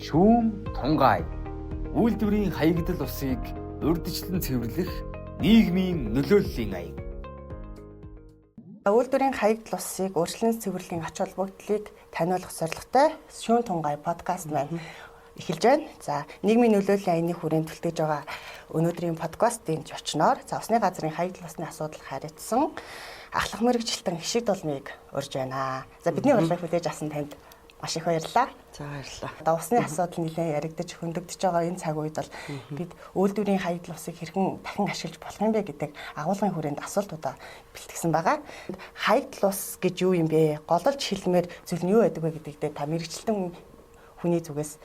Шүүм тунгаай. Үйлдвэрийн хаягдал усыг урьдчилан цэвэрлэх нийгмийн нөлөөллийн аян. Үйлдвэрийн хаягдал усыг урьдчилан цэвэрлэхийн ач холбогдлыг таниулах зорилготой Шүүн тунгаай подкаст маань эхэлж байна. За, нийгмийн нөлөөллийн аяны хүрээнд түлтэж байгаа өнөөдрийн подкастын зочноор за усны газрын хаягдал усны асуудал харилцсан ахлах мэргэжилтэн Хишиг Дулмыг урьж байна. За, бидний урилгыг хүлээж авсан танд маш их баярлалаа. За, баярлалаа. Одоо усны асуудал нэлээд яригдаж хөндөгдөж байгаа энэ цаг үед бол бид үйлдвэрийн хаягдал усыг хэрхэн дахин ашиглаж болох юм бэ гэдэг агуулгын хүрээнд асуултуудаа бэлтгэсэн байгаа. Хаягдал ус гэж юу юм бэ? Гололж хэлмээр зүйл нь юу байдаг вэ гэдэгтээ та мэргэжилтэн хүний зүгээс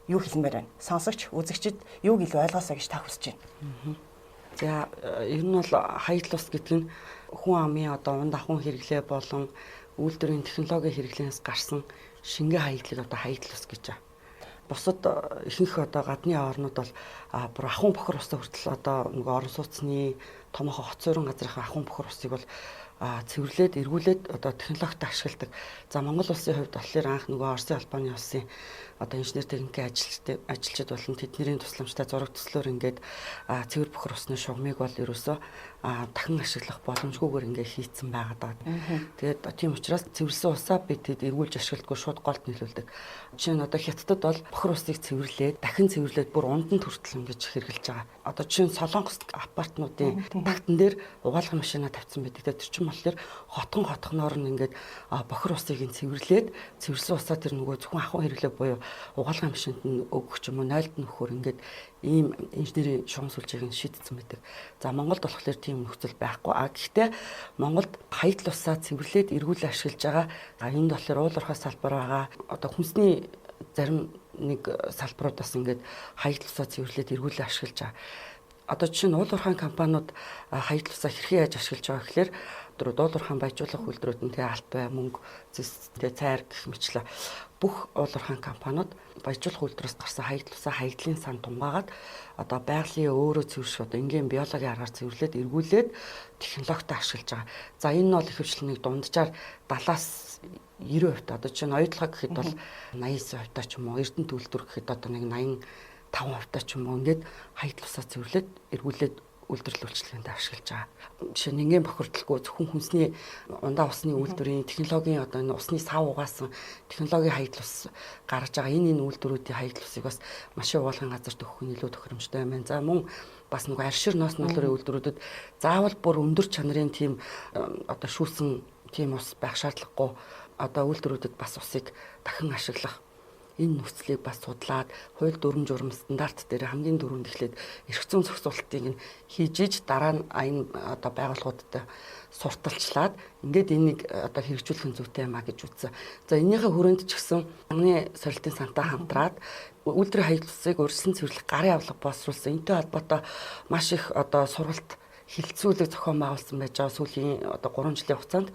юу хэлмээр байна? Сонсогч, үзэгчид юуг илүү ойлгосоо гэж та хүсэж байна? За, ер нь бол хаягдал ус гэдэг нь хүн амын одоо унд ахуйн хэрэглээ болон үйлдвэрийн технологийн хэрэглээнээс гарсан шингэн хаягдлыг одоо хаягдал ус гэж байна. Бусад ихэнх одоо гадны орнууд бол бүр ахуйн бохор усаа хүртэл одоо нөгөө орон сууцны томоохон хот суурин газрынхаа ахуйн бохор усыг бол цэвэрлээд эргүүлээд одоо технологид ашигладаг. За, Монгол улсын хувьд болохоор анх нөгөө Оросын холбооны улсын одоо инженер техникийн ажилчид болон тэдний тусламжтай зураг төслөөр ингээд цэвэр бохор усны шугамыг бол ерөөсөө дахин ашиглах боломжгүйгээр ингээд хийцэн байгаад байгаа. Тэгээд тийм учраас цэвэрлсэн усаа бид тэд эргүүлж ашигладаггүй, шууд голд нийлүүлдэг. Жишээ нь одоо Хятадд бол бохор усыг цэвэрлээд дахин цэвэрлээд бүр ундан хүртэл ингэж хэрэглэж байгаа. Одоо жишээ нь Солонгост апартментуудын тагтан дээр угаалгын машина тавьсан байдаг. Тэр чинь болохоор хотхон хотхноор нь ингээд бохор усыг нь цэвэрлээд цэвэрлсэн усаа тэр нөгөө зөвхөн ахуй хэрэглээ буюу угаалгын машинд нь өгөх ч юм уу, нойлд нь өгөхөөр ингээд ийм инженерийн шугам сүлжээг нь шийдсэн байдаг. За, Монголд болохоор тийм нөхцөл байхгүй. А гэхдээ Монголд хаягдал усаа цэвэрлээд эргүүлэн ашиглаж байгаа. А энд болохоор уул уурхай салбар байгаа. Одоо хүнсний зарим нэг салбарууд бас ингээд хаягдал усаа цэвэрлээд эргүүлэн ашиглаж байгаа. Одоо жишээ нь уул уурхайн компаниуд хаягдал усаа хэрхэн яаж ашиглаж байгаа гэхээр уул уурхайн баяжуулах үйлдвэрүүд нь тэгээ алт бай, мөнгө, зэс, тэгээ цайр гэх мэтлээ бүх уул уурхайн компаниуд баяжуулах үйлдвэрээс гарсан хаягдал усаа хаягдлын сан тунгаагаад одоо байгалийн өөрөө цэвэрших одоо энгийн биологийн аргаар цэвэрлээд эргүүлээд технологитой ашиглаж байгаа. За, энэ нь бол ихэвчлэн нэг дунджаар 70-аас 90%, одоо жишээ нь Оюутлагаа гэхэд бол 89% та ч юм уу, Эрдэнэт үйлдвэр гэхэд одоо нэг 85% та ч юм уу ингээд хаягдал усаа цэвэрлээд эргүүлээд үйлдвэрлэл үйлчилгээнд ашиглаж байгаа. Жишээ нь энгийн бохирдолгүй зөвхөн хүнсний ундаа усны үйлдвэрийн технологийн одоо энэ усны сав угаасан технологийн хаягдал ус гаргаж байгаа энэ үйлдвэрүүдийн хаягдал усыг бас машин угаалгын газарт өгөх нь илүү тохиромжтой юм байна. За, мөн бас нөгөө аршир ноос нөлөөрийн үйлдвэрүүдэд заавал бүр өндөр чанарын тийм одоо шүүсэн тийм ус байх шаардлагагүй, одоо үйлдвэрүүдэд бас усыг дахин ашиглах энэ нөхцөлийг бас судлаад хууль дүрэм журам стандарт дээр хамгийн түрүүнд эхлээд эрх зүйн зохицуултыг нь хийж иж дараа нь энэ одоо байгууллагуудтай сурталчлаад ингээд энийг одоо хэрэгжүүлэх нь зүйтэй юм а гэж үзсэн. За, энэнийхээ хүрээнд ч гэсэн анхны сорилтын сантай хамтраад үйлдвэрийн хаягдал усыг урьдчилан цэвэрлэх гарын авлага боловсруулсан. Энэтэй холбоотой маш их одоо сургалт хилцүүлэг зохион байгуулсан байж байгаа сүүлийн одоо 3 жилийн хугацаанд.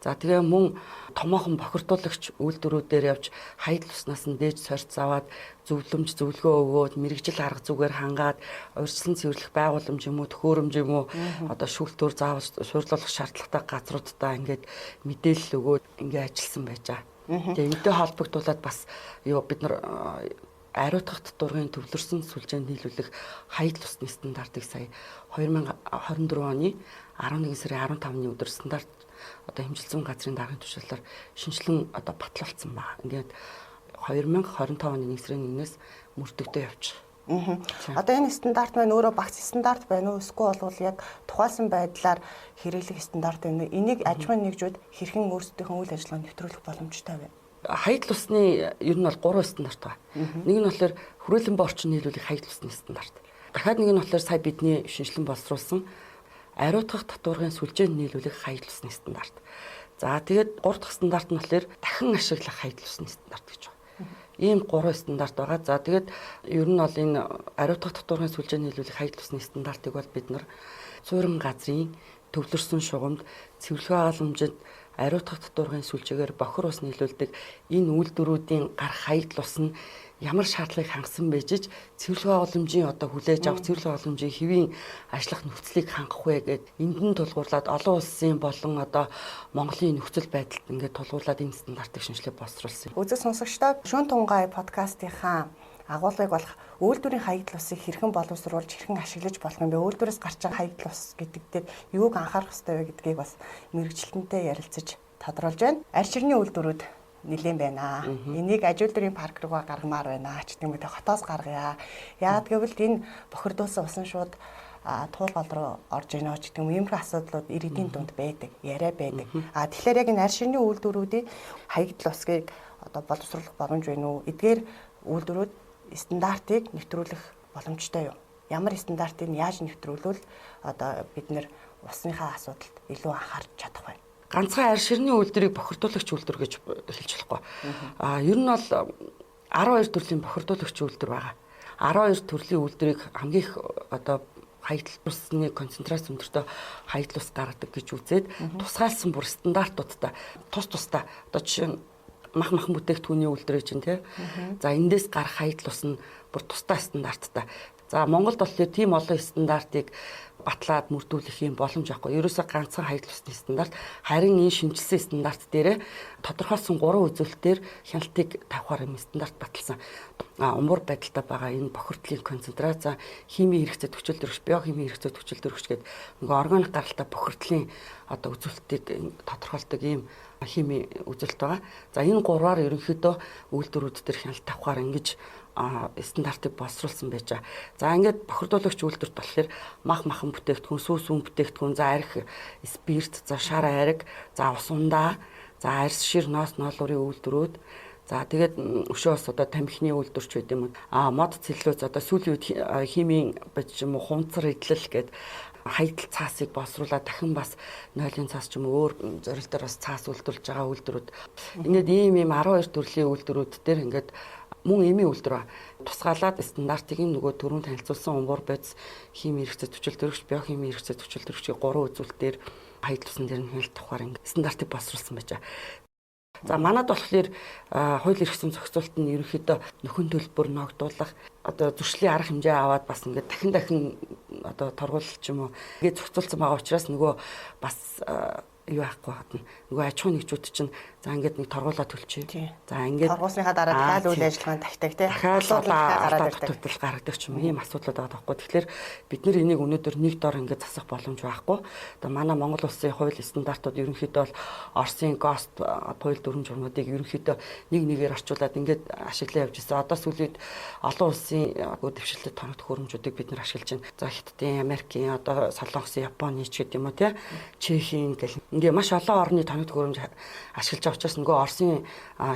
За, тэгээ мөн томоохон бохирдуулагч үйлдвэрүүдээр явж хаягдал уснаас нь дээж сорьц аваад зөвлөмж зөвлөгөө өгөөд мэрэгжил арга зүгээр хангаад урьдчилан цэвэрлэх байгууламж юм уу, төхөөрөмж юм уу, одоо шүүлтүүр заавал суйрлуулах шаардлагатай газруудаа ингээд мэдээлэл өгөөд ингээд ажилласан байж байгаа. Тэгээ энэтэй холбогдуулаад бас юу бид нар ариутгах татварын төвлөрсөн сүлжээнд нийлүүлэх хаягдал усны стандартыг сая 2024 оны 11 сарын 15-ны өдөр стандарт одоо хэмжилсэн газрын даргын тушаалаар шинжилэн одоо батлуулсан байна. Ингээд 2025 оны 1 сарын 1-ээс мөрдөгдөө явчих. Одоо энэ стандарт маань өөрөө багц стандарт байна уу? Эсвэл бол яг тухайлсан байдлаар хэрэглэх стандарт байна уу? Энийг аж ахуйн нэгжүүд хэрхэн өөрсдийнхөө үйл ажиллагаанд нэвтрүүлэх боломжтой вэ? Хаягдал усны ер нь бол 3 стандарт байна. Нэг нь болохоор хүрээлэн орчин нийлүүлэх хаягдал усны стандарт. Дахиад нэг нь болохоор сая бидний шинжилэн боловсруулсан ариутгах татварын сүлжээнд нийлүүлэх хаягдал усны стандарт. За, тэгээд 3 дахь стандарт нь болохоор дахин ашиглах хаягдал усны стандарт гэж байна. Ийм 3 стандарт байгаа. За, тэгээд ер нь бол энэ ариутгах татварын сүлжээнд нийлүүлэх хаягдал усны стандартыг бол бид нар суурин газрын төвлөрсөн шугамд цэвэрлэгээ халамжид ариутгах татварын сүлжээгээр бохир ус нийлүүлдэг энэ үйлдвэрүүдийн гарах хаягдал ус нь ямар шаардлагыг хангасан байж ич цэвэрлэгээ байгууламжийн одоо хүлээж авах цэвэрлэгээ байгууламжийн хэвийн ажиллах нөхцөлийг хангах вэ гэд энд нь тулгуурлаад олон улсын болон одоо Монголын нөхцөл байдалд ингээд тулгуурлаад энэ стандартыг шинжилгээ боловсруулсан. Үзэг сонсогчдоо Шүүн тунгаай подкастынхаа Агуулгыг болох үйлдвэрийн хаягдал усыг хэрхэн боловсруулж, хэрхэн ашиглаж болох юм бэ? Үйлдвэрээс гарч байгаа хаягдал ус гэдэг дээр юуг анхаарах ёстой вэ гэдгийг бас мэргэжилтэнтэй ярилцаж тодруулж байна. Арь ширний үйлдвэрүүд нэлээд байна. Энийг аж үйлдвэрийн парк руугаа гаргамаар байна ч гэдэг юм уу, хотоос гаргая. Яагаад гэвэл энэ бохирдуулсан усан шууд туул гол руу орж ийнө ч гэдэг юм, иймэрхүү асуудлууд иргэдийн дунд байдаг, яриа байдаг. А тэгэхээр яг энэ арь ширний үйлдвэрүүдийн хаягдал усыг одоо боловсруулах боломж байна уу? Эдгээр үйлдвэрүүд стандартыг нэвтрүүлэх боломжтой юу? Ямар стандартыг яаж нэвтрүүлвэл одоо бид нэр усныхаа асуудалд илүү анхаарч чадах вэ? Ганцхан арь ширний үйлдвэрийг бохирдуулагч үйлдвэр гэж хэлж болохгүй. А ер нь бол 12 төрлийн бохирдуулагч үйлдвэр байгаа. 12 төрлийн үйлдвэрийг хамгийн их одоо хаягдал усны концентрац өндөртөө хаягдал ус гаргадаг гэж үзээд тусгаалсан бүр стандартуудтай тус тустай одоо жишээ нь мах махан бүтээгдэхүүний үйлдвэрийг чинь тий. За эндээс гарах хаягдал ус нь бүр тусдаа стандарттай. За Монголд болохоор тийм олон стандартыг батлаад мөрдүүлэх юм боломж байхгүй. Ерөөсөө ганцхан хаягдал усны стандарт, харин энэ шинжилсэн стандарт дээрээ тодорхойлсон 3 үзүүлэлтээр хяналтыг тавихаар юм стандарт баталсан. Умбур байдалтай байгаа энэ бохирдлын концентрац, химийн хэрэгцээ хүчил төрөгч, биохимийн хэрэгцээ хүчил төрөгч гэдэг нөгөө органик гаралтай бохирдлын одоо үзүүлэлтийг тодорхойлдог ийм химийн үзүүлэлт байгаа. За энэ гурваар ерөнхийдөө үйлдвэрүүд дээр хяналт тавихаар ингэж стандартыг боловсруулсан байж байгаа. За ингээд бохирдуулагч үйлдвэрт болохоор мах махан бүтээгдэхүүн, сүү сүүн бүтээгдэхүүн, за арх, спирт, за шар ариг, за ус ундаа, за арьс шир, ноос ноолуурын үйлдвэрүүд, за тэгээд өшөө бас одоо тамхины үйлдвэрч байд юм уу. Мод цэллүүц одоо сүүлийн үед химийн бод ч юм уу хунцар эдлэл гээд хаягдал цаасыг боловсруулаад дахин бас нойлын цаас ч юм уу өөр зорилтоор бас цаас үйлдвэрлэж байгаа үйлдвэрүүд. Ингээд ийм 12 төрлийн үйлдвэрүүд дээр ингээд мөн эмийн үйлдвэр тусгаалаад стандартыг нөгөө түрүүн танилцуулсан умбур бодис, химийн хэрэгцээ хүчил төрөгч, биохимийн хэрэгцээ хүчил төрөгчийн 3 үзүүлэлтээр хаягдал усан дээр нь хяналт тавихаар ингээд стандартыг боловсруулсан байж байгаа. За манад болохоор хууль эрх зүйн зохицуулалт нь ерөнхийдөө нөхөн төлбөр ногдуулах, одоо зөрчлийн арга хэмжээ аваад бас ингээд дахин дахин одоо торгуулах ч юм уу ингээд зохицуулсан байгаа учраас нөгөө бас юу байхгүй хадна. Нөгөө аж ахуйн нэгжүүд чинь за ингээд нэг торгуулаа төлчихье. За ингээд торгуулсныхаа дараа дахиад үйл ажиллагаанд тавьдаг тий. Дахиад гараад ирдэг. Гаргадаг ч юм ийм асуудлууд байгаа байхгүй. Тэгэхээр бид нэр энийг өнөөдөр нэг дор ингээд засах боломж байхгүй. Одоо манай Монгол улсын хууль стандартууд ерөнхийдөө бол Оросын ГОСТ хууль дүрм журмуудыг ерөнхийдөө нэг нэгээр орчуулад ингээд ашиглан явж ирсэн. Одоо сүүлийн үед олон улсын дэвшилтэд тоног төхөөрөмжүүдийг бид нар ашиглаж байна. За Хятадын, Америкийн, одоо Солонгосын, Японы ч гэдэг юм уу тий. Чехийн гэл ингээ маш олон орны тоног төхөөрөмж ашиглаж байгаа учраас нөгөө Оросын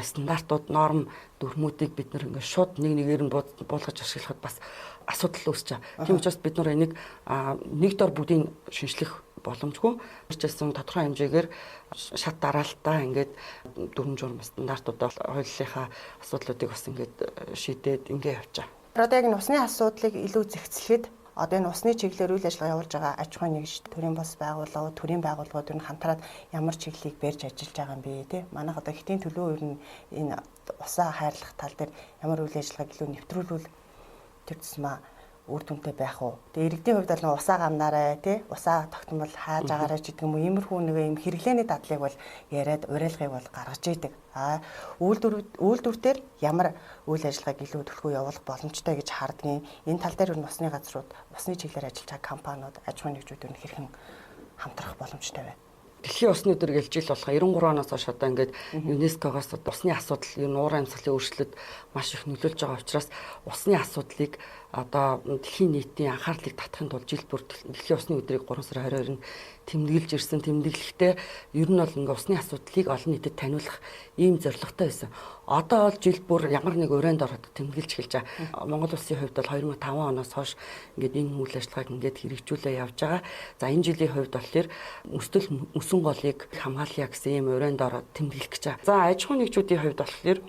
стандартууд, норм дүрмүүдийг бид нар ингээ шууд нэг нэгээр нь буулгаж ашиглахад бас асуудал үүсэж байгаа. Тийм учраас бид нар энийг нэг дор бүгдийг шинжлэх боломжгүй. Учирсан тодорхой хэмжээгээр шат дараалтаа ингээд дүрм журм стандартуудаа хуулийнхаа асуудлуудыг бас ингээд шийдээд ингээ явж байгаа. Одоо яг усны асуудлыг илүү зэгцлэхэд одоо энэ усны чиглэлээр үйл ажиллагаа явуулж байгаа аж ахуйн нэгж, төрийн бус байгууллагууд, төрийн байгууллагууд ер нь хамтраад ямар чиглэлийг барьж ажиллаж байгаа юм бэ те? Манайх одоо хэтийн төлөө ер нь энэ усаа хайрлах тал дээр ямар үйл ажиллагааг илүү нэвтрүүлвэл тэр тусмаа үр дүнтэй байх уу? Тэгээ иргэдийн хувьд бол усаа гамнаарай тий, усаа тогтмол хааж агаарай ч гэдэг юм уу, иймэрхүү нэг юм хэрэглээний дадлыг бол яриад уриалгыг бол гаргаж идэг. А үйлдвэр дээр ямар үйл ажиллагааг илүү түлхүү явуулах боломжтой гэж хардгийн энэ тал дээр усны газрууд, усны чиглэлээр ажиллаж байгаа компаниуд, аж ахуйн нэгжүүд ер нь хэрхэн хамтрах боломжтой вэ? Дэлхийн усны өдөр гэж жил болох 93 оноос хойш одоо ингээд ЮНЕСКО-гоос усны асуудал ер нь уур амьсгалын өөрчлөлт маш их нөлөөлж байгаа учраас усны асуудлыг одоо дэлхийн нийтийн анхаарлыг татахын тулд жил бүр дэлхийн усны өдрийг 3 сарын 22-нд тэмдэглэж ирсэн. Тэмдэглэхдээ ер нь бол ингээ усны асуудлыг олон нийтэд таниулах ийм зорилготой байсан. Одоо бол жил бүр ямар нэг урайнд ороод тэмдэглэж эхэлж байгаа. Монгол улсын хувьд бол 2005 оноос хойш ингээд энэ үйл ажиллагааг ингээд хэрэгжүүлээ явж байгаа. За энэ жилийн хувьд болохоор мөстөл мөсөн голыг хамгаалъя гэсэн ийм урайнд ороод тэмдэглэх гэж байгаа. За аж ахуйн нэгжүүдийн хувьд болохоор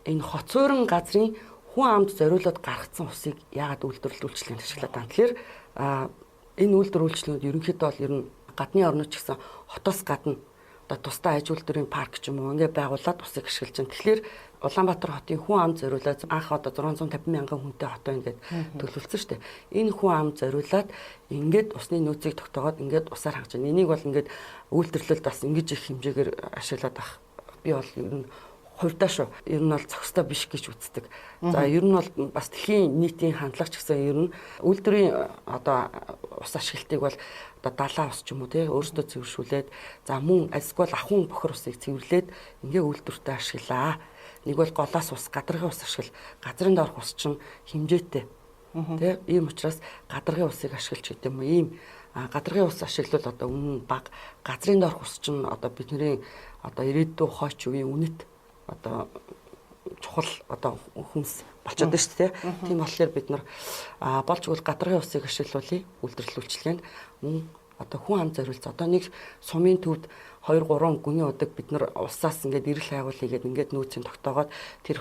энэ хоцуурын газрын хүн амд зориулаад гаргацсан усыг яагаад үйлдвэрлэл үйлчилгээнд ашиглаад байгаа. Тэгэхээр энэ үйлдвэр үйлчилгээнд ерөнхийдөө бол ер нь гадны орнууд ч гэсэн хотоос гадна одоо тусдаа аж үйлдвэрийн парк ч юм уу ингээ байгуулад усыг ашиглаж байна. Тэгэхээр Улаанбаатар хотын хүн ам зориулаад анх одоо 650 мянган хүнтэй хот байна гэд төлөвлөсөн шүү дээ. Энэ хүн ам зориулаад ингээд усны нөөцийг тогтоогоод ингээд усаар хангаж байна. Энийг бол ингээд үйлдвэрлэлд бас ингэж их хэмжээгээр ашиглаад байх. Би бол ер нь Хувьдаа шүү. Ер нь бол зохистой биш гэж үздэг. За ер нь бол бас дэлхийн нийтийн хандлага ч гэсэн ер нь үйлдвэрийн одоо ус ашиглалтыг бол одоо далайн ус ч юм уу те өөрсдөө цэвэршүүлээд за мөн альсгүй ахуйн бохир усыг цэвэрлээд ингээ үйлдвэртээ ашиглаа. Нэг бол голоос ус, гадаргын ус ашигла. Газрын доорх ус чинь хэмжээтэй. Тэ ийм учраас гадаргын усыг ашиглаж гэдэг юм уу ийм гадаргын ус ашиглавал одоо үнэн бага. Газрын доорх ус чинь одоо бидний одоо ирээдүйн хойч үеийн үнэт одоо чухал одоо хүнс болчиход байна шүү дээ. Тийм болохоор бид нар болж игэл гадаргын усыг ашиглуулъя үйлдвэрлэл үйлчилгээнд мөн одоо хүн ам зориулц одоо нэг сумын төвд 2 3 гүний удаг бид нар усаас ингээд эрэл хайгуул хийгээд ингээд нөөцийн тогтоогоод тэр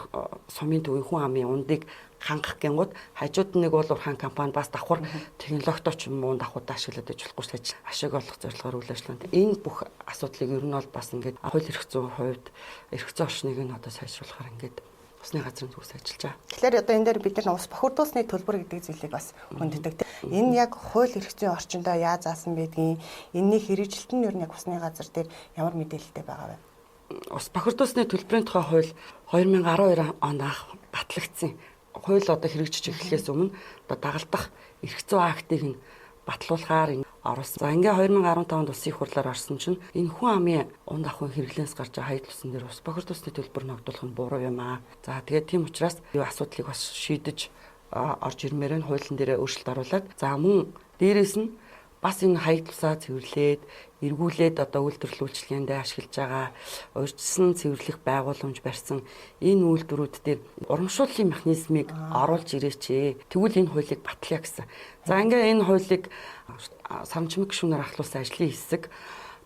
сумын төвийн хүн амын ундыг хангах гингууд хажууд нэг уул уурхайн компани бас давхар технологитой ч юм уу давхуудаа ашиглаад байж болохгүй шээж ашиг олох зорилгоор үйл ажиллагаа. Энэ бүх асуудлыг ер нь бол бас ингээд хууль эрх зүйн хувьд эрх зүйн орчныг нь одоо сайжруулахаар ингээд усны газрын төвс ажиллаж байгаа. Тэгэхээр одоо энэ дээр бид нар ус бохирдуулсны төлбөр гэдэг зүйлийг бас хүндэтдэг. Энэ яг хууль эрх зүйн орчиндөө яаж заасан байдгийг, энэний хэрэгжилт нь ер нь яг усны газар дээр ямар мэдээлэлтэй байгаа вэ? Ус бохирдуулсны төлбөрийн тухай хууль 2012 онд анх батлагдсан. Хууль одоо хэрэгжиж эхлэхээс өмнө одоо дагалдах эрх зүйн актыг нь батлуулахаар оруулсан. За ингээ 2015 онд улсын их хурлаар орсон чинь энэ хүн амын унд ахуйн хэрэглэнээс гарч байгаа хаялт усан дээр ус бохирдуулсны төлбөр ногдуулах нь буруу юм аа. За тэгээд тийм учраас юу асуудлыг бас шийдэж орж ирмээр нь хуулийн дээр өөрчлөлт оруулаад за мөн дээрээс нь бас энэ хаялт усаа цэвэрлээд эргүүлээд одоо үйлдвэрлэл үйлчилгээндээ ашиглаж байгаа урьдчилсан цэвэрлэх байгууламж барьсан энэ үйлдвэрүүд дээр урамшууллын механизмыг оруулж ирээч ээ. Тэгвэл энэ хуулийг батлая гэсэн. За ингээ энэ хуулийг сарнчмэг гишүүнээр ахлуулсан ажлын хэсэг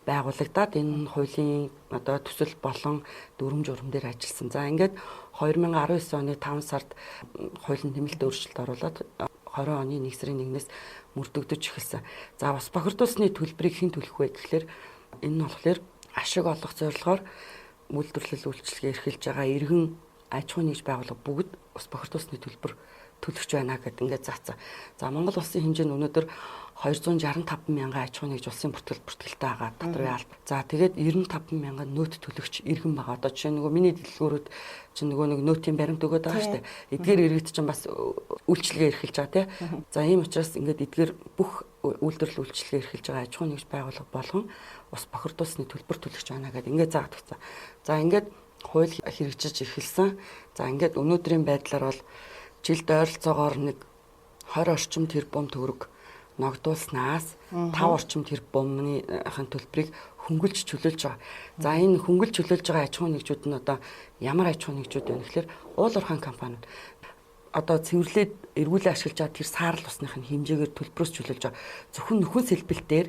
байгуулагдаад энэ хуулийн одоо төсөл болон дүрм журам дээр ажилласан. За ингээд 2019 оны 5 сард хуулийн нэмэлт өөрчлөлт оруулаад 20 оны 1 сарын 1-ээс мөрдөгдөж эхэлсэн. За ус бохирдуулсны төлбөрийг хэн төлөх вэ гэхлээр энэ нь болохоор ашиг олох зорилгоор үйлдвэрлэл үйлчилгээ эрхэлж байгаа иргэн аж ахуйн нэгж байгууллага бүгд ус бохирдуулсны төлбөр төлөгч байна гэдээ ингээд заасан. За Монгол улсын хэмжээнд өнөөдөр 265 мянган аж ахуйн нэгж улсын бүртгэл бүртгэлтэй байгаа татварын алба. За тэгээд 95 мянган нөөт төлөгч иргэн байгаа. Одоо жишээ нөгөө миний дэлгүүрүүд чинь нөгөө нэг нөөтийн баримт өгөөд байгаа шүү дээ. Эдгээр иргэд чинь бас үйлчилгээ эрхэлж байгаа тий. За ийм учраас ингээд эдгээр бүх үйлдвэрлэл үйлчилгээ эрхэлж байгаа аж ахуйн нэгж байгууллага болгон ус бохирдуулсны төлбөр төлөгч байна гэдээ ингээд заагаад өгсөн. За ингээд хууль хэрэгжиж эхэлсэн. За ингээд өнөөдрийн байдлаар бол жилд ойролцоогоор нэг 20 орчим тэрбум төгрөг ногдуулснаас 5 орчим тэрбумны төлбөрийг хөнгөлж чөлөөлж байгаа. За энэ хөнгөлж чөлөөлж байгаа аж ахуйн нэгжүүд нь одоо ямар аж ахуйн нэгжүүд вэ гэхээр уул уурхайн компаниуд одоо цэвэрлээд эргүүлээ ашиглаж байгаа тэр саарал усных нь хэмжээгээр төлбөрөөс чөлөөлж байгаа. Зөвхөн нөхөн сэлбэл дээр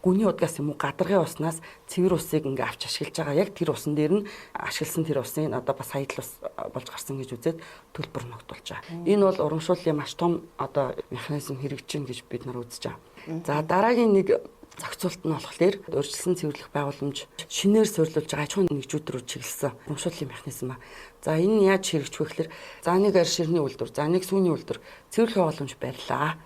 гүний удгаас юм уу гадаргын уснаас цэвэр усыг ингээ авч ашиглаж байгаа. Яг тэр усан дээр нь ашигласан тэр усын одоо бас хаялт ус болж гарсан гэж үзээд төлбөр ногдуулж байгаа. Энэ бол урамшууллын маш том одоо механизм хэрэгжиж гэж бид нар үзэж байгаа. За дараагийн нэг зохицуулт нь болохоор урьдчилсан цэвэрлэх байгууламж шинээр суйрлуулж байгаа аж ахуйн нэгжүүд рүү чиглэсэн урамшууллын механизм ба. За энэ нь яаж хэрэгжих вэ гэхээр за нэг арь ширний үйлдвэр, за нэг сүүний үйлдвэр цэвэрлэх байгууламж барьлаа.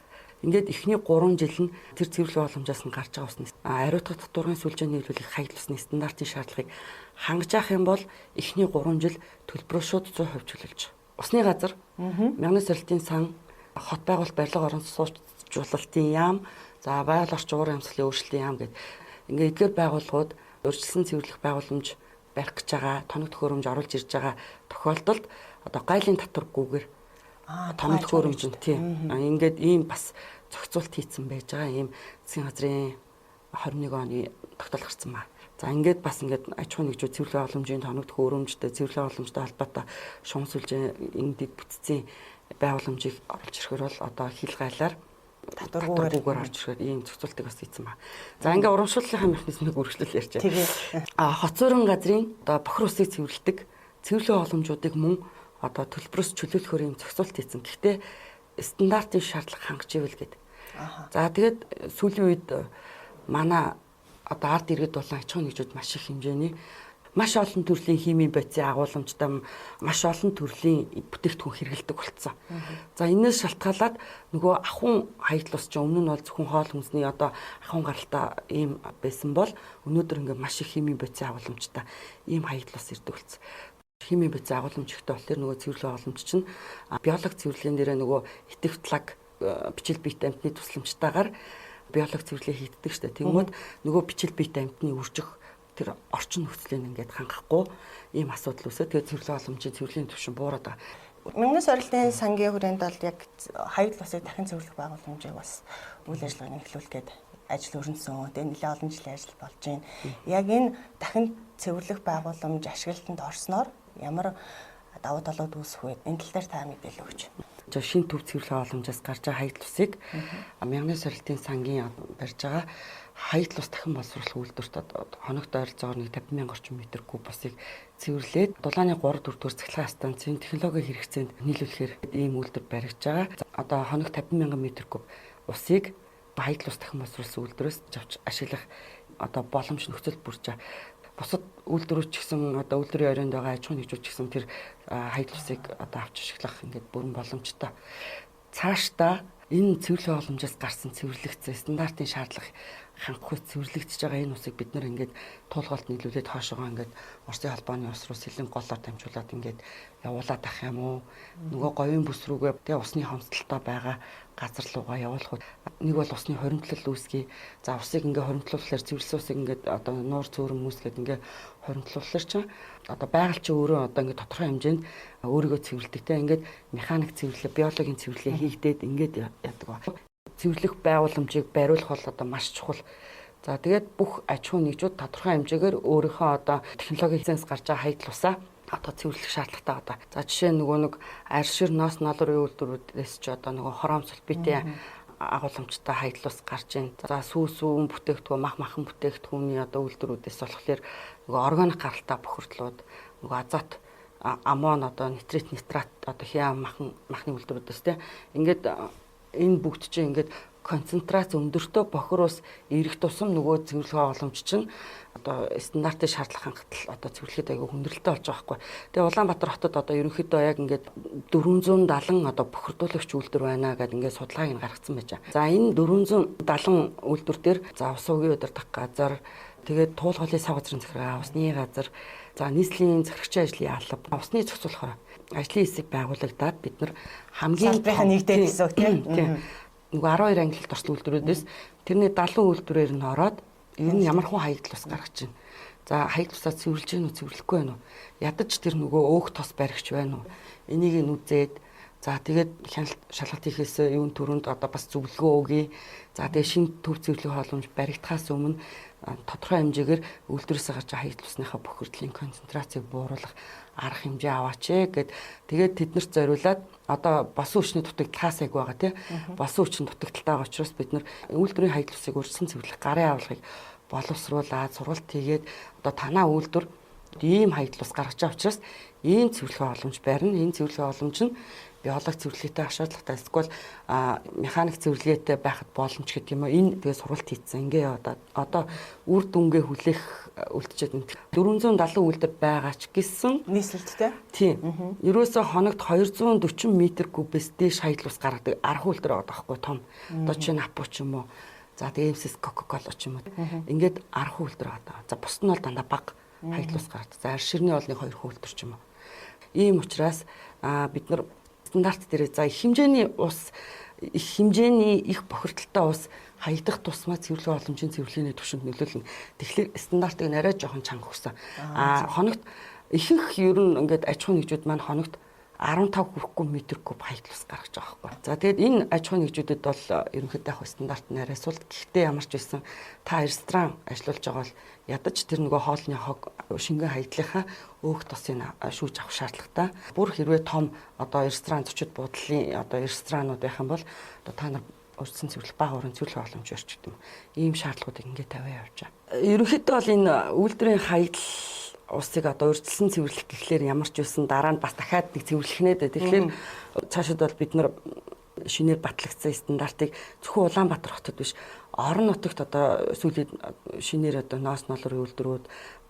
Ингээд эхний 3 жил нь тэр цэвэрлэх боломжоос нь гарч байгаа усны ариутгах татварын сүлжээ нийлүүлэх хаялт усны стандартын шаардлагыг хангаж авах юм бол эхний 3 жил төлбөрөө шууд 100% чөлөөлж байгаа. Усны газар, мянганы сорилтын сан, хот байгуулалт барилга орон сууцжуулалтын яам, за байгаль орчин уур амьсгалын өөрчлөлтийн яам гэдэг ингээд эдгээр байгууллагууд урьдчилсан цэвэрлэх байгууламж барих гэж байгаа, тоног төхөөрөмж оруулж ирж байгаа тохиолдолд одоо гайлын татваргүйгээр тоног төхөөрөмж нь тийм ингээд ийм бас зохицуулт хийцэн байж байгаа ийм засгийн газрын 21 оны тогтоол гарсан ба. За ингээд бас ингээд аж ахуйн нэгжүүд цэвэрлэх байгууламжийн тоног төхөөрөмжтэй цэвэрлэх байгууламжтай холбоотой шугам сүлжээ энд бүтцийн байгууламжийг оруулж ирэхээр бол одоо хил гайлаар татваргүйгээр орж ирэхээр ийм зохицуултыг бас хийцэн ба. За ингээд урамшууллынхаа механизмыг үргэлжлэл ярьж байна. Хоцорон газрын одоо бохир усыг цэвэрлэдэг цэвэрлэх байгууламжуудыг мөн одоо төлбөрөөс чөлөөлөхөөр ийм зохицуулт хийцэн. Гэхдээ стандартын шаардлага хангаж ивэл гэдэг. За тэгээд сүүлийн үед манай одоо ард иргэд болон аж ахуйн нэгжүүд маш их хэмжээний маш олон төрлийн химийн бодисын агуулмжтай маш олон төрлийн бүтээгдэхүүн хэрэглэдэг болцсон. За энэс шалтгаалаад нөгөө ахуйн хаягдл ус чинь өмнө нь бол зөвхөн хоол хүнсний одоо ахуйн гаралтай ийм байсан бол өнөөдөр ингээ маш их химийн бодисын агуулмжтай ийм хаягдл ус ирдэг болцсон. Химийн бодис агуулмж ихтэй болохоор нөгөө цэвэрлэх агуулмж чинь биологи цэвэрлэгийн дээрээ нөгөө итэвхлаг бичил биетэй амьтны тусламжтайгаар биологи цэвэрлэгээ хийгддэг штэ. Тэгмүүд нөгөө бичил биетэй амьтны үржих тэр орчин нөхцөлийг ингээд хангахгүй ийм асуудал үүсээд тэгээд цэвэрлэх агуулмжийн цэвэрлэгийн түвшин буураад байгаа. Мөнгөний сорилтын сангийн хүрээнд бол яг хаягдл усыг дахин цэвэрлэх байгууламжийг бас үйл ажиллагааг эхлүүлэх гээд ажил өрнөсөн. Тэгээ нэлээд олон жилийн ажил болж байна. Яг энэ дахин цэвэрлэх байгууламж ашиглалтанд орсноор ямар давуу талууд үүсэх вэ? Энэ тал дээр та мэдээлэл өгч. Шинэ төв цэвэрлэх байгууламжаас гарч байгаа хаягдл усыг Мягны сорилтын сангийн барьж байгаа хаягдл ус дахин боловсруулах үйлдвэрт хоногт ойролцоогоор нэг 50 мянган орчим метр куб усыг цэвэрлээд дулааны 3 4 дугаар цахилгаан станцын технологийн хэрэгцээнд нийлүүлэхээр ийм үйлдвэр баригдаж байгаа. Одоо хоногт 50 мянган метр куб усыг хаягдл ус дахин боловсруулсан үйлдвэрээс авч ашиглах одоо боломж нөхцөл бүрж байгаа. Бусад үйлдвэрүүд ч гэсэн одоо үйлдвэрийн оройнд байгаа аж ахуйн нэгжүүд ч гэсэн тэр хаягдл усыг одоо авч ашиглах ингээд бүрэн боломжтой. Цаашдаа энэ цэвэрлэх боломжоос гарсан цэвэрлэгдсэн стандартын шаардлага хангахгүй цэвэрлэгдэж байгаа энэ усыг бид нар ингээд туулгалт нийлүүлээд хоошоогоо ингээд Оросын холбооны ус руу сэлэн голоор дамжуулаад ингээд явуулаад ах юм уу? Нөгөө говийн бүс рүүгээ тэгээ усны хомсдолтой байгаа газар руугаа явуулах. Нэг бол усны хоримтлал үүсгэе. За усыг ингээд хоримтлуулахлаар цэвэрлсэн усыг ингээд одоо нуур цөөрөн үүсгээд ингээд хоримтлуулахлаар чинь одоо байгаль чинь өөрөө одоо ингээд тодорхой хэмжээнд өөрийгөө цэвэрлэдэг те ингээд механик цэвэрлэг, биологийн цэвэрлэгээ хийгдээд ингээд яадаг ба. Цэвэрлэх байгууламжийг бариулах бол одоо маш чухал. За тэгээд бүх аж ахуйн нэгжүүд тодорхой хэмжээгээр өөрийнхөө одоо технологийн хэсээс гарч байгаа хаягдл усаа одоо цэвэрлэх шаардлагатай одоо. За жишээ нь нөгөө нэг аршир ноос налрын үйлдвэрүүдээс ч одоо нөгөө хором сульфитийн агуулмжтай хаягдл ус гарч ийн. За сүү сүүн бүтээгдэхүүн, мах махан бүтээгдэхүүний одоо үйлдвэрүүдээс болохоор нөгөө органик гаралтай бохирдлууд, нөгөө азот, амон одоо нитрит, нитрат одоо хяа махан махны үйлдвэрүүдээс те ингээд энэ бүгд чинь ингээд концентрац өндөртөө бохир ус ирэх тусам нөгөө цэвэрлэх агуулмж чинь одоо стандартын шаардлага хангалтал одоо цэвэрлэхэд айгүй хүндрэлтэй болж байгаа байхгүй. Тэгээ Улаанбаатар хотод одоо ерөнхийдөө яг ингээд 470 одоо бохирдуулагч үйлдвэр байна гэдээ ингээд судалгааг нь гаргацсан байж байгаа. За энэ 470 үйлдвэр дээр за ус уугийн удирдах газар, тэгээд туулгалын сав газрын захиргаа, усны газар, за нийслэлийн захирагчийн ажлын алба, усны зохицуулах ажлын хэсэг байгуулагдаад бид нар хамгийн салбарын нэгдээд гэсэн үг тийм. Нөгөө 12 ангилалд орсон үйлдвэрүүдээс тэрний 70 үйлдвэрээр нь ороод ер нь ямар хүн хаягдл ус гаргаж байна. За хаягдл усаа цэвэрлж гин үү, цэвэрлэхгүй байна уу? Ядаж тэр нөгөө өөх тос баригч байна уу? Энийг нь үзээд за тэгээд хяналт шалгалт хийхээс юун төрөнд одоо бас зөвлөгөө өгье. За тэгээд шинэ төв цэвэрлэх боломж баригдахаас өмнө тодорхой хэмжээгээр үйлдвэрээс гарч байгаа хаягдл усныхаа бохирдлын концентрацийг бууруулах арга хэмжээ аваач ээ гэд тэгээд тэднэрт зориулаад одоо босон хүчний дутагдлахаас айгүй байгаа тий. Босон хүчин дутагдaltaй байгаа учраас бид нар үйлдвэрийн хаягдл усыг урьдчилан цэвэрлэх гарын авлагыг боловсруулад сургалт хийгээд одоо танаа үйлдвэр ийм хаягдл ус гаргаж байгаа учраас ийм цэвэрлэх боломж барина. Энэ цэвэрлэх боломж нь биологи цэвэрлэгээтэй шаардлагатай эсвэл механик цэвэрлэгээтэй байхад боломж гэдэг юм уу. Энэ тэгээ сургалт хийцэн. Ингээ яваад одоо үр дүнгээ хүлээх үлдчихэд 470 үйлдвэр байгаа ч гэсэн нийслэлттэй. Тийм. Ерөөсөө хоногт 240 метр кубээс дээш хаягдл ус гаргадаг 10 үйлдвэр байгаа байхгүй том. Одоо чинь Апу ч юм уу. За тэгээ MSS Coca-Cola ч юм уу. Ингээд 10 үйлдвэр байгаа. За бусд нь бол дандаа бага хаягдл ус гаргадаг. За арширны бол нэг 2 үйлдвэр ч юм уу. Ийм учраас бид нар стандарт дээр за их хэмжээний ус, их хэмжээний их бохирдолтой ус хаягдах тусмаа цэвэрлэх боломжийн цэвэрлэгээний түвшинд нөлөөлнө. Тэгэхээр стандартыг арай жоохон чанга өгсөн. Хоногт ихэнх ер нь ингээд аж ахуйн нэгжүүд маань хоногт 15 хүрэхгүй метр куб хаягдл ус гаргаж байгаа байхгүй. За тэгээд энэ аж ахуйн нэгжүүдэд бол ерөнхийдөө яг стандарт нь арай сул. Гэхдээ ямар ч байсан та ресторан ажиллуулж байгаа бол ядаж тэр нөгөө хоолны хог шингэн хаягдлынхаа өөх тосыг шүүж авах шаардлагатай. Бүр хэрвээ том одоо ресторан зочид буудлын одоо ресторанууд байх юм бол одоо та нар урьдчилан цэвэрлэх бага өрн цэвэрлэх боломж барьж гэдэг юм. Ийм шаардлагуудыг ингээд тавиа явж байгаа. Ерөнхийдөө бол энэ үйлдвэрийн хаягдл усыг одоо урьдчилан цэвэрлэх гэхлээр ямар ч байсан дараа нь бас дахиад нэг цэвэрлэх нэ дээ. Тэгэхээр цаашид бол бид нар шинээр батлагдсан стандартыг зөвхөн Улаанбаатар хотод биш орон нутагт одоо сүүлийн шинээр одоо ноос нолрын үйлдвэрүүд,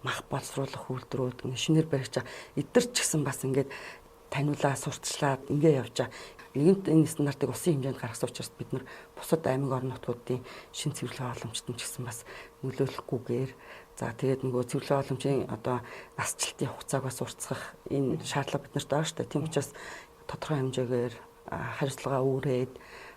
мах боловсруулах үйлдвэрүүд ингэ шинээр баригч эдгээр ч гэсэн бас ингээд таниулаа, сурталчлаад ингэ явж байгаа. Нэгэнт энэ стандартыг улсын хэмжээнд гаргасан учраас бид нар бусад аймаг орон нутгуудын шин цэвэрлэх боломжтой ч гэсэн бас нөлөөлөхгүйгээр За тэгээд нөгөө цэвэрлэгээ боломжийн одоо насжилтын хугацааг бас уртсгах энэ шаардлага бид нарт байгаа шүү дээ. Тийм учраас тодорхой хэмжээгээр хариуцлага үүрээд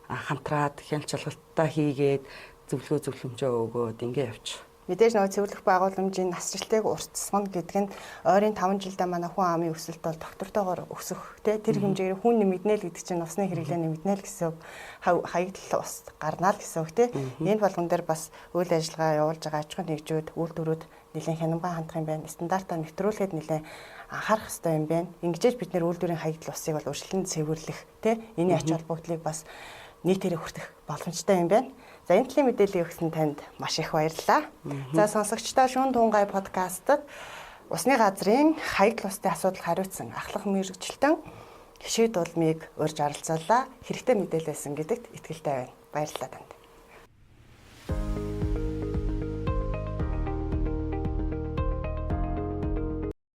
хамтраад хяналт шалгалтаа хийгээд зөвлөгөө зөвлөмжөө өгөөд ингэ явчих. Мэдээж нөгөө цэвэрлэх байгууламжийн насжилтыг уртсгана гэдэг нь ойрын 5 жилдээ манай хүн амын өсөлт бол доктортойгоор өсөх тий тэр хэмжээгээр хүн нэмэгдэнэ л гэдэг чинь усны хэрэглээ нэмэгдэнэ л гэсэн үг, хаягдал ус гарнаа л гэсэн үг тий. Энэ болгон дээр бас үйл ажиллагаа явуулж байгаа аж ахуйн нэгжүүд, үйлдвэрүүд нэлээд хянамгаа хандах юм байна. Стандартаа нэвтрүүлэхэд нэлээд анхаарах хэрэгтэй юм байна. Ингэж бид нэр үйлдвэрийн хаягдал усыг бол урьдчилан цэвэрлэх тий энэний ач холбогдлыг бас нийтээрээ хүртэх боломжтой юм байна. За энэ төрлийн мэдээллийг өгсөн танд маш их баярлалаа. За сонсогчдоо шүүн тунгай подкастт усны газрын хаягдал усны асуудал хариуцсан ахлах мэргэжилтэн Хишиг дулмыг урьж оролцоолаа. Хэрэгтэй мэдээлэл байсан гэдэгт итгэлтэй байна. Баярлалаа танд.